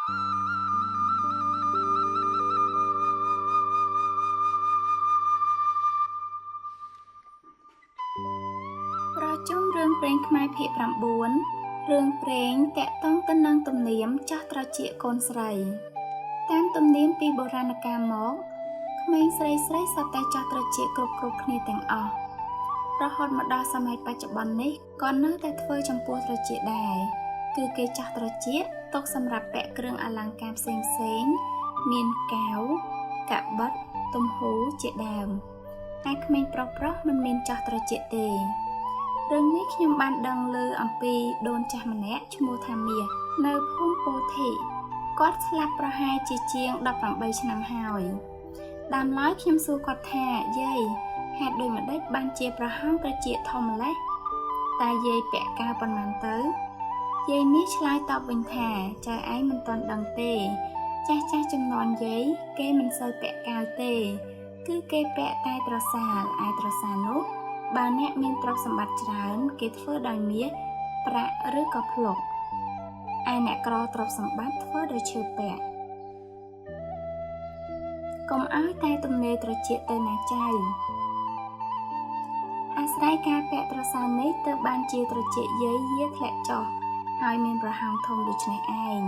ប្រជុំរឿងព្រេងខ្មែរភាគ9រឿងព្រេងតាក់ទងទៅនឹងទំនៀមចាស់ត្រចៀកកូនស្រីតាមទំនៀមពីបុរាណកាលមកក្មេងស្រីស្រីសុទ្ធតែចាស់ត្រចៀកគ្រប់គ្រប់គ្នាទាំងអស់រហូតមកដល់សម័យបច្ចុប្បន្ននេះក៏នៅតែធ្វើចំពោះត្រចៀកដែរគឺគេចាស់ត្រចៀកទុកសម្រាប់ពាក់គ្រឿងអលង្ការផ្សេងផ្សេងមានកែវកាបិតទំហូរជាដើមតែក្មេងប្រុសប្រុសមិនមានចាស់ត្រចៀកទេរឿងនេះខ្ញុំបានដឹងឮអំពីដូនចាស់ម្នាក់ឈ្មោះថាមាសនៅភូមិពោធិគាត់ស្លាប់ប្រហែលជាជាង18ឆ្នាំហើយដើមឡើយខ្ញុំសួរគាត់ថាយាយហេតុដូចម្ដេចបានជាប្រហោងត្រចៀកធំម្ល៉េះតែយាយពាក់កែវប៉ុន្មានទៅយាយមាសឆ្លើយតបវិញថាចៅឯងមិនទាន់ដឹងទេចាស់ចាស់ចំនួនយាយគេមិនសូវពាក់កែវទេគឺគេពាក់តែត្រសាលឯត្រសាលនោះបើអ្នកមានទ្រព្យសម្បត្តិច្រើនគេធ្វើដោយមាសប្រាក់ឬក៏ភ្លុកឯអ្នកក្រទ្រព្យសម្បត្តិធ្វើដោយឈើពាក់កុំឲ្យតែទំនេរត្រចៀកទៅណាចៅអាស្រ័យការពាក់ត្រសាលនេះទើបបានជាត្រចៀកយាយយាធ្លាក់ចុះហើយមានប្រហោងធំដូចនេះឯង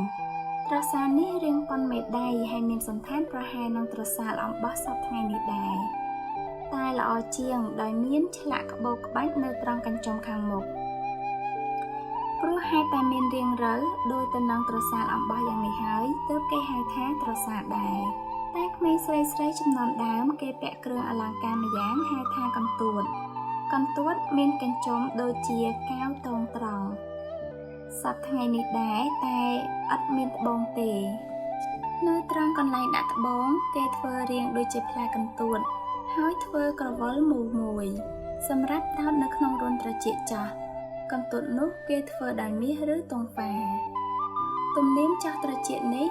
ត្រសាលនេះរាងប៉ុនមេដៃហើយមានសន្តានប្រហែលនឹងត្រសាលអំបោះសពថ្ងៃនេះដែរតែល្អជាងដោយមានឆ្លាក់ក្បូរក្បាច់នៅត្រង់កញ្ចុំខាងមុខព្រោះហេតុតែមានរាងរូវដោយទៅនឹងត្រសាលអំបោះយ៉ាងនេះហើយទើបគេហៅថាត្រសាលដែរតែក្មេងស្រីស្រីចំនួនដើមគេពាក់គ្រឿងអលង្ការម្យ៉ាងហៅថាកន្ទួតកន្ទួតមានកញ្ចុំដូចជាកែវតងត្រង់សប្តាហ៍ថ្ងៃនេះដែរតែឥតមានត្បូងទេនៅត្រង់កន្លែងដាក់ត្បូងគេធ្វើរាងដូចជាផ្លែកន្ទួតហើយធ្វើក្រវិលមូលមួយសម្រាប់ដោតនៅក្នុងរន្ធត្រចៀកចាស់កន្ទួតនោះគេធ្វើដោយមាសឬទងហ្វាទំនៀមចាស់ត្រចៀកនេះ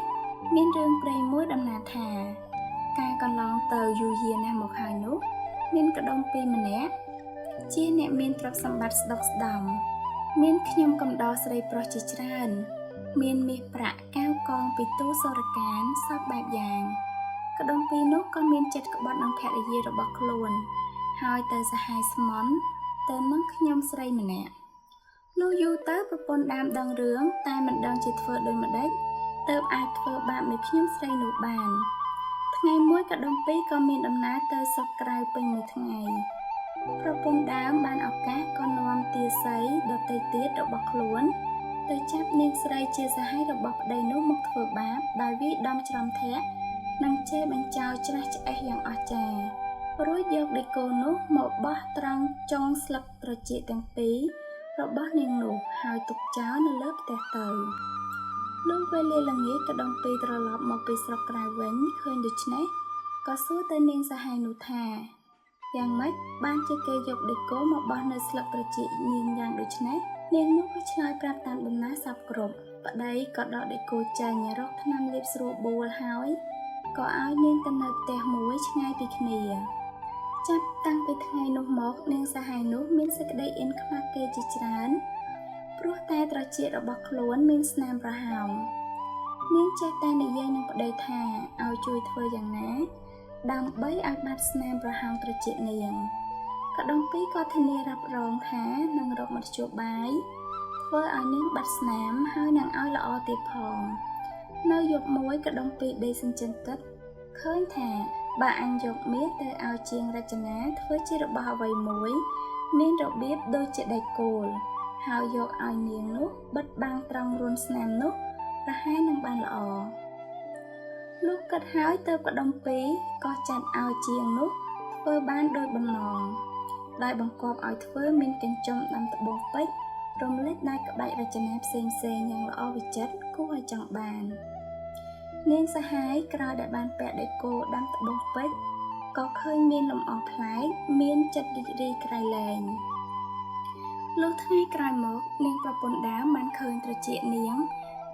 មានរឿងព្រេងមួយដំណាលថាការកន្លងទៅយូរយារណាស់មកហើយនោះមានក្ដុំពីរម្នាក់ជាអ្នកមានទ្រព្យសម្បត្តិស្ដុកស្ដំមានខ្ញុំកំដរស្រីប្រុសជាច្រើនមានមាសប្រាក់កែវកងពីទូសូរកានសពបែបយ៉ាងក្ដុំពីរនោះក៏មានចិត្តក្បត់នឹងភរិយារបស់ខ្លួនហើយទៅសហាយស្មន់ទៅនឹងខ្ញុំស្រីម្នាក់លុះយូរទៅប្រពន្ធដើមដឹងរឿងតែមិនដឹងជាធ្វើដូចម្ដេចទើបអាចធ្វើបាបមេខ្ញុំស្រីនោះបានថ្ងៃមួយក្ដុំពីរក៏មានដំណើរទៅស្រុកក្រៅពេញមួយថ្ងៃប្រពន្ធដើមបានឱកាសក៏នាំទាស័យដទៃទៀតរបស់ខ្លួនទៅចាប់នាងស្រីជាសហាយរបស់ប្តីនោះមកធ្វើបាបដោយវាយដំច្រំធាក់និងជេរបញ្ចោច្រាស់ឆ្អេះយ៉ាងអស្ចារ្យរួចយកដេកូនោះមកបោះត្រង់ចុងស្លឹកត្រចៀកទាំងពីររបស់នាងនោះហើយទុកចោលនៅលើផ្ទះទៅលុះវេលាល្ងាចក្ដុំពីរត្រឡប់មកពីស្រុកក្រៅវិញឃើញដូច្នេះក៏សួរទៅនាងសហាយនោះថាយ៉ាងម៉េចបានជាគេយកដេកូមកបោះនៅស្លឹកត្រចៀកនាងយ៉ាងដូច្នេះនាងនោះក៏ឆ្លើយប្រាប់តាមដំណើរសពគ្រប់ប្តីក៏ដកដេកូចេញរកថ្នាំលាបស្រួលបួលហើយក៏ឲ្យនាងទៅនៅផ្ទះមួយឆ្ងាយពីគ្នាចាប់តាំងពីថ្ងៃនោះមកនាងសហាយនោះមានសេចក្តីអៀនខ្មាស់គេជាច្រើនព្រោះតែត្រចៀករបស់ខ្លួនមានស្នាមប្រហោងនាងចេះតែនិយាយនឹងប្តីថាឲ្យជួយធ្វើយ៉ាងណាដើម្បីឲ្យបាត់ស្នាមប្រហោងត្រចៀកនាងក្ដុំពីរក៏ធានារ៉ាប់រងថានឹងរកមធ្យោបាយធ្វើឲ្យនាងបាត់ស្នាមហើយនឹងឲ្យល្អទៀតផងនៅយប់មួយក្ដុំពីរដេកសញ្ជឹងគិតឃើញថាបើអញយកមាសទៅឲ្យជាងរចនាធ្វើជារបស់អ្វីមួយមានរបៀបដូចជាដែកគោលហើយយកឲ្យនាងនោះបិទបាំងត្រង់រួនស្នាមនោះប្រហែលនឹងបានល្អលុះគិតហើយទៅក្ដុំពីរក៏ចាត់ឲ្យជាងនោះធ្វើបានដោយបំណងដោយបង្គាប់ឲ្យធ្វើមានកញ្ចុំដាំត្បូងពេជ្ររំលេចដោយក្បាច់រចនាផ្សេងផ្សេងយ៉ាងល្អវិចិត្រគួរឲ្យចង់បាននាងសហាយក្រោយដែលបានពាក់ដេកូដាំត្បូងពេជ្រក៏ឃើញមានលំអប្លែកមានចិត្តរីករាយក្រៃលែងលុះថ្ងៃក្រោយមកនាងប្រពន្ធដើមបានឃើញត្រចៀកនាង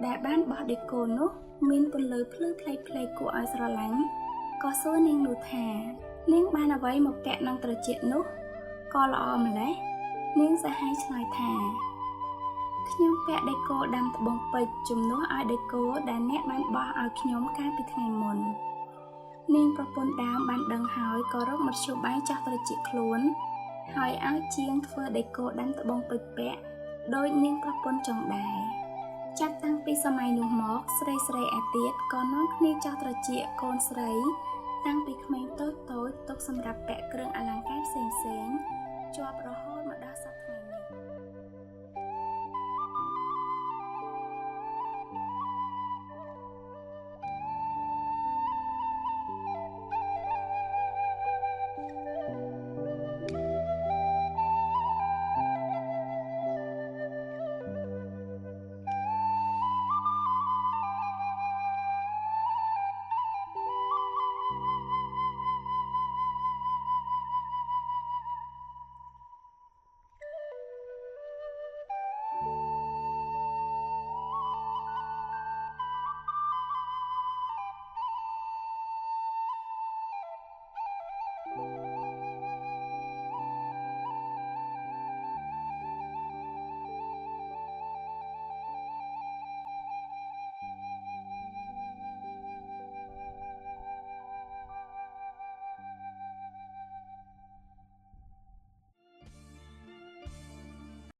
ដែលបានបោះដេកូនោះមានពន្លឺភ្លឺផ្លេកផ្លេកគួរឲ្យស្រឡាញ់ក៏សួរនាងនោះថានាងបានអ្វីមកពាក់នឹងត្រចៀកនោះក៏ល្អម្ល៉េះនាងសហាយឆ្លើយថាខ្ញុំ ពាក់ដែកគោលដាំត្បូងពេជ្រជំនួសឲ្យដែកគោលដែលអ្នកបានបោះឲ្យខ្ញុំកាលពីថ្ងៃមុននាងប្រពន្ធដើមបានដឹងហើយក៏រកមធ្យោបាយចោះត្រចៀកខ្លួន ហើយឲ្យជាងធ្វើដែកគោលដាំត្បូងពេជ្រពាក់ដូចនាងប្រពន្ធចង់ដែរចាប់តាំងពីសម័យនោះមកស្រីស្រីឯទៀតក៏នាំគ្នាចោះត្រចៀកកូនស្រី តាំងពីក្មេងតូចតូចទុកសម្រាប់ពាក់គ្រឿងអលង្ការផ្សេងផ្សេងៗជាប់រហូត